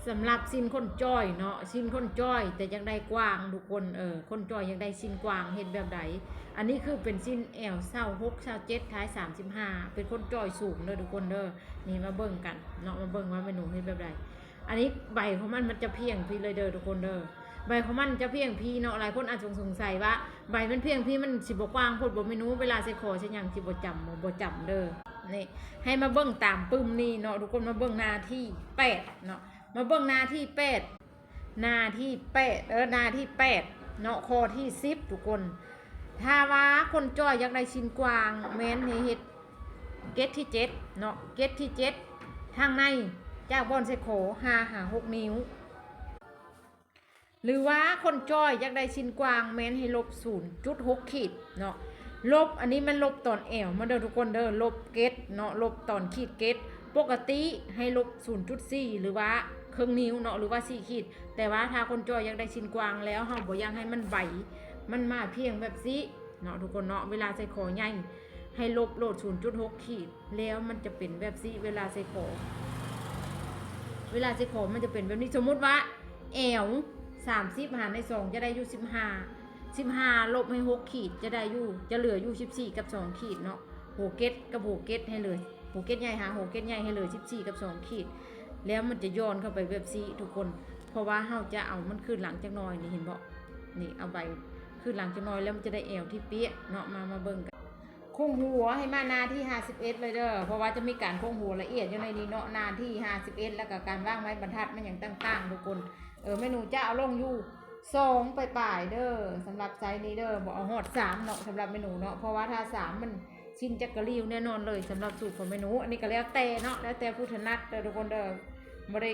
ສຳລັບສິ້ນຄົນຈ່ອຍເນາະ, ສິ້ນຄົນຈ່ອຍແຕ່ຢາກໄດ້ກວ້າງທຸກຄົນ, ເອີ ຄົນຈ່ອຍຢາກໄດ້ສິ້ນກວ້າງ ເຮັດແບບໃດ? ອັນນີ້ຄືເປັນສິ້ນແອວຊາວຫົກ ຊາວເຈັດ ທ້າຍສາມສິບຫ້າ ເປັນຄົນຈ່ອຍສູງເດີທຸກຄົນເດີ. ນີ້ມາເບິ່ງກັນເນາະ, ມາເບິ່ງວ່າແມ່ໜູເຮັດແບບໃດ. ອັນນີ້ໃບຂອງມັນ ມັນຈະພຽງພີ້ເລີຍເດີທຸກຄົນເດີ. ໃບຂອງມັນຈະພຽງພີ້ເນາະ. ຫຼາຍຄົນອາດຈະສົງໄສວ່າ ໃບມັນພຽງພີ້ ມັນຊິບໍ່ກວ້າງໂພດບໍ່ແມ່ໜູ? ເວລາໃສ່ຄໍໃສ່ຫຍັງຊິບໍ່ຈຳບໍ່? ບໍ່ຈຳເດີ. ນີ້ ໃຫ້ມາເບິ່ງຕາມປຶ້ມນີ້ເນາະທຸກຄົນ, ມາເບິ່ງໜ້າທີແປດເນາະ, ມາເບິ່ງໜ້າທີແປດ ໜ້າທີແປດ ເອີ ໜ້າທີແປດເນາະ, ຂໍ້ທີສິບທຸກຄົນ. ຖ້າວ່າຄົນຈ່ອຍຢາກໄດ້ສິ້ນກວ້າງ ແມ່ນໃຫ້ເຮັດເກັດທີເຈັດເນາະ, ເກັດທີເຈັດ ທາງໃນຈາກບ່ອນໃສ່ຄໍ ຫ້າຫາຫົກນິ້ວ. ຫຼືວ່າຄົນຈ່ອຍຢາກໄດ້ສິ້ນກວ້າງ ແມ່ນໃຫ້ລົບສູນຈຸດຫົກຂີດເນາະ. ລົບ ອັນນີ້ແມ່ນລົບຕອນແອວມັນເດີທຸກຄົນເດີ, ລົບເກັດເນາະ, ລົບຕອນຂີດເກັດ. ປົກກະຕິໃຫ້ລົບສູນຈຸດສີ່ ຫຼືວ່າເຄິ່ງນິ້ວເນາະ, ຫຼືວ່າສີ່ຂີດ. ແຕ່ວ່າຖ້າຄົນຈ່ອຍຢາກໄດ້ສິ້ນກວ້າງແລ້ວ ເຮົາບໍ່ຢາກໃຫ້ມັນໃບ ມັນມາພຽງແບບຊີ້ເນາະທຸກຄົນເນາະ, ເວລາໃສ່ຄໍໃຫຍ່ ໃຫ້ລົບໂລດສູນຈຸດຫົກຂີດ ແລ້ວມັນຈະເປັນແບບຊີ້. ເວລາໃສ່ຄໍ ເວລາໃສ່ຄໍມັນຈະເປັນແບບນີ້. ສົມມຸດວ່າແອວສາມສິບຫານໃນສອງ ຈະໄດ້ຢູ່ສິບຫ້າ, ສິບຫ້າລົບໃຫ້ຫົກຂີດ ຈະໄດ້ຢູ່ ຈະເຫຼືອຢູ່ສິບສີ່ກັບສອງຂີດເນາະ. ຫົວເກັດກັບຫົວເກັດໃຫ້ເຫຼືອ ຫົວເກັດໃຫຍ່ຫາຫົວເກັດໃຫຍ່ໃຫ້ເຫຼືອສິບສີ່ກັບສອງຂີດ ແລ້ວມັນຈະຢ່ອນເຂົ້າໄປແບບຊີ້ທຸກຄົນ, ເພາະວ່າເຮົາຈະເອົາມັນຄືນຫຼັງຈັກໜ່ອຍ. ນີ້ເຫັນບໍ່? ນີ້ ເອົາໃບຄືນຫຼັງຈັກໜ່ອຍ ແລ້ວມັນຈະໄດ້ແອວທີ່ເປະເນາະ. ມາ ມາເບິ່ງກັນ. ໂຄ້ງຫົວໃຫ້ມາໜ້າທີຫ້າສິບເອັດເລີຍເດີ, ເພາະວ່າຈະມີການໂຄ້ງຫົວລະອຽດຢູ່ໃນນີ້ເນາະ, ໜ້າທີຫ້າສິບເອັດ ແລ້ວກໍການວາງໄມ້ບັນທັດ ແມ່ນຫຍັງຕ່າງໆທຸກຄົນ. ເອີ ແມ່ໜູຈະເອົາລົງຢູ່ສອງປາຍໆເດີ ສຳລັບໄຊນີ້ເດີ, ບໍ່ເອົາຮອດສາມເນາະ ສຳລັບແມ່ໜູເນາະ, ເພາະວ່າຖ້າສາມມັນ ຊິນຈັກກະຫຼິວແນ່ນອນເລີຍ ສຳລັບສູດຂອງແມ່ໜູ. ອັນນີ້ກໍແລ້ວແຕ່ເນາະ, ແລ້ວແຕ່ຜູ້ຖະໜັດເດີທຸກຄົນເດີ, ບໍ່ໄດ້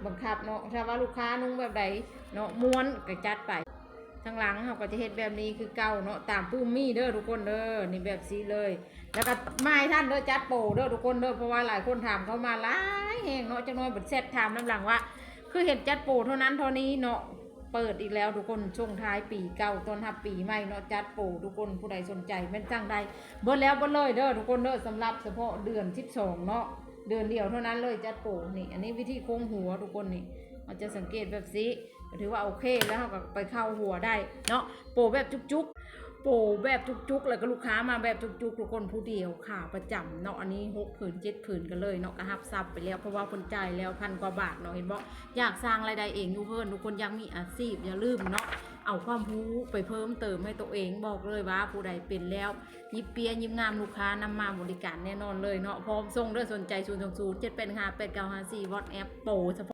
ບັງຄັບເນາະ. ຖ້າວ່າລູກຄ້ານຸ່ງແບບໃດເນາະ ມ່ວນກໍຈັດໄປ. ທາງຫຼັງເຮົາກໍຈະເຮັດແບບນີ້ຄືເກົ່າເນາະ, ຕາມປຶ້ມມີເດີທຸກຄົນເດີ. ນີ້ແບບຊີ້ເລີຍ. ແລ້ວກໍມາໃຫ້ທັນເດີ, ຈັດໂປເດີທຸກຄົນເດີ, ເພາະວ່າຫຼາຍຄົນຖາມເຂົ້າມາຫຼາຍແຮງເນາະ. ຈັກໜ້ອຍເພິ່ນແຊັດຖາມນຳຫຼັງວ່າ ຄືເຫັນຈັດໂປເທົ່ານັ້ນເທົ່ານີ້ເນາະ. ເປີດອີກແລ້ວທຸກຄົນ, ສົ່ງທ້າຍປີເກົ່າ ຕ້ອນຮັບປີໃໝ່ເນາະ, ຈັດໂປທຸກຄົນ. ຜູ້ໃດສົນໃຈແມ່ນສັ່ງໄດ້ ເບິດແລ້ວເບິດເລີຍເດີທຸກຄົນເດີ. ສຳລັບສະເພາະເດືອນສິບສອງເນາະ, ເດືອນດຽວເທົ່ານັ້ນເລີຍ ຈັດໂປ. ນີ້ ອັນນີ້ວິທີໂຄ້ງຫົວທຸກຄົນ, ນີ້ ເຮົາຈະສັງເກດແບບຊີ້ ກໍຖືວ່າໂອເຄແລ້ວ, ເຮົາກໍໄປເຂົ້າຫົວໄດ້ເນາະ. ໂປແບບຈຸກໆ ໂປແບບຈຸກໆ ແລ້ວກໍລູກຄ້າມາແບບຈຸກໆທຸກຄົນ, ຜູ້ດຽວຂາປະຈຳເນາະ. ອັນນີ້ຫົກຜືນເຈັດຜືນກັນເລີຍເນາະ, ກໍຮັບຊັບໄປແລ້ວ ເພາະວ່າເພິ່ນຈ່າຍແລ້ວພັນກວ່າບາດເນາະ. ເຫັນບໍ່? ຢາກສ້າງລາຍໄດ້ເອງຢູ່ເຮືອນທຸກຄົນ, ຢາກມີອາຊີບ, ຢ່າລືມເນາະ ເອົາຄວາມຮູ້ໄປເພີ່ມເຕີມໃຫ້ໂຕເອງ. ບອກເລີຍວ່າຜູ້ໃດເປັນແລ້ວ ຍິບເປ້ຍຍິບງາມ, ລູກຄ້ານຳມາບໍລິການແນ່ນອນເລີຍເນາະ. ພ້ອມສົ່ງເດີ, ສົນໃຈ ສູນສອງສູນ ເຈັດແປດຫ້າ ແປດເກົ້າຫ້າສີ່ WhatsApp ໂປສະເພາະ